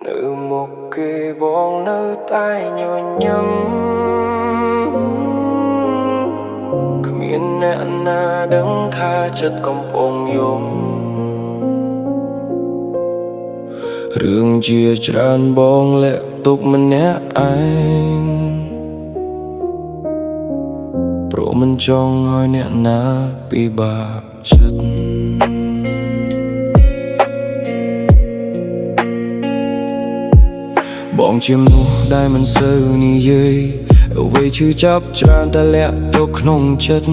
នៅមុខគេបងនៅតែញញឹមគ្មានអ្នកណាដឹងថាចិត្តកំពុងយំរឿងជាច្រើនបងលាក់ទុកម្នាក់ឯងព្រោះមិនចង់ឲ្យអ្នកណាពិបាកចិត្ត បងជាមនុស្សដែលមិនសូវនិយាយអ្វីឈឺចាប់ច្រើនតែលាក់ទុកក្នុងចិត្ត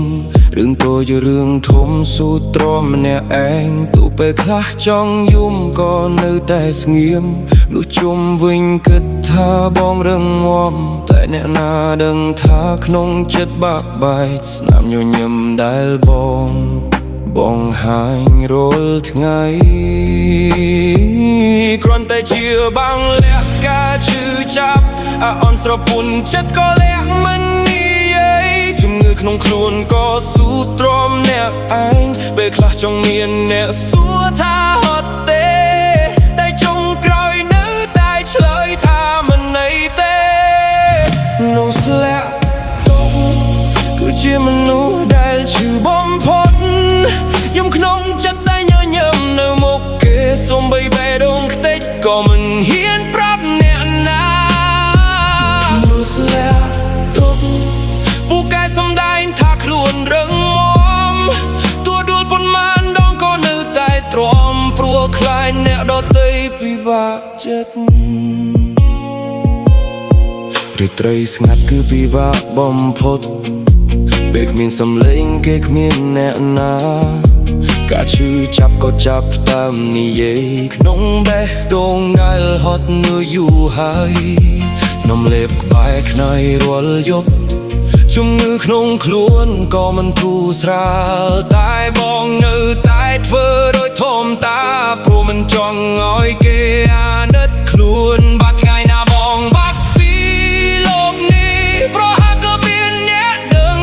រឿងតូចរឿងធំស៊ូទ្រាំម្នាក់ឯងទោះពេលខ្លះចង់យំក៏នៅតែស្ងៀមនោះជុំវិញគិតថាបងរឹងមាំតែអ្នកណាដឹងថាក្នុងចិត្តបាក់បែកស្នាមញញឹមដែលបងហាញរាល់ថ្ងៃគ្រាន់តែជាបាំងលាក់ការឈឺចាប់អាអន់ស្រពន់ចិត្តក៏លាក់មិននិយាយជំងឺក្នុងខ្លួនក៏ស៊ូទ្រាំអ្នកឯងពេលខ្លះចង់មានអ្នកសួរថាហត់ទេតែចុងក្រោយនៅតែឆ្លើយថាមិនន័យទេនោះស្លាក់ទុកគឺជាមនុស្សដែលឈឺបំផុតយំក្នុងចិត្តតែញញឹមនៅមុខគេសូម្បីបេះដូងខ្ទេចក៏មិនហ៊ានប្រាប់អ្នកណានោះស្លាក់ទុកពូកែសំដែងថាខ្លួនរឹងមាំតួដួលប៉ុន្មានដងក៏នៅតែទ្រាំព្រោះខ្លាចអ្នកដទៃពិបាកចិត្ត រាត្រីស្ងាត់គឺពិបាកបំផុតពេលគ្មានសំឡេងគេគ្មានអ្នកណាការឈឺចាប់ក៏ចាប់តាមនិយាយក្នុងបេះដូងដែលហត់នឿយយូរហើយនំលេបក្បែរខ្នើយរាល់យប់ជំងឺក្នុងខ្លួនក៏មិនធូរស្រាលតែបងនៅតែធ្វើដោយធម្មតាព្រោះមិនចង់ឲ្យគេអាណិតខ្លួនបាត់ថ្ងៃណាបងបាត់ពីលោកនេះប្រហាក់ក៏មានអ្នកដឹង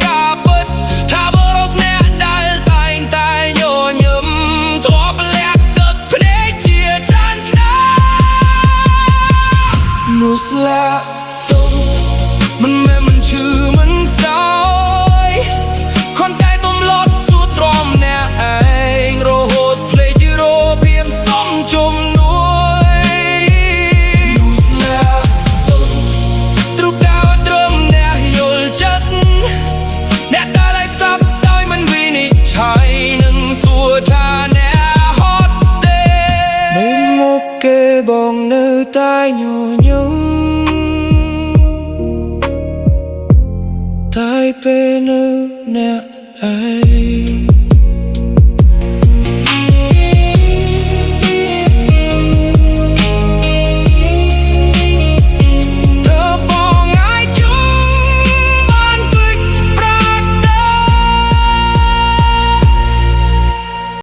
ការពិតថាបើរស់អ្នកដែលតែងតែញញឹមធ្លាប់លាក់ទឹកភ្នែកជាច្រើនឆ្នាំនោះស្លាក់ទុក មិនមែនមិនឈឺមិនសោយគ្រាន់តែទម្លាប់ស៊ូទ្រាំអ្នកឯងរហូតភ្លេចរកភាពសុំជំនួយនោះស្លាក់ទុកទ្រុកកោត្រឹមអ្នកយល់ចិត្តអ្នកដែលឲ្យសັບដោយមិនវិនិច្ឆ័យនឹងសួរថាអ្នកហត់ទេនៅមុខគេបងនៅតែញញឹម តែពេលនៅអ្នកឯង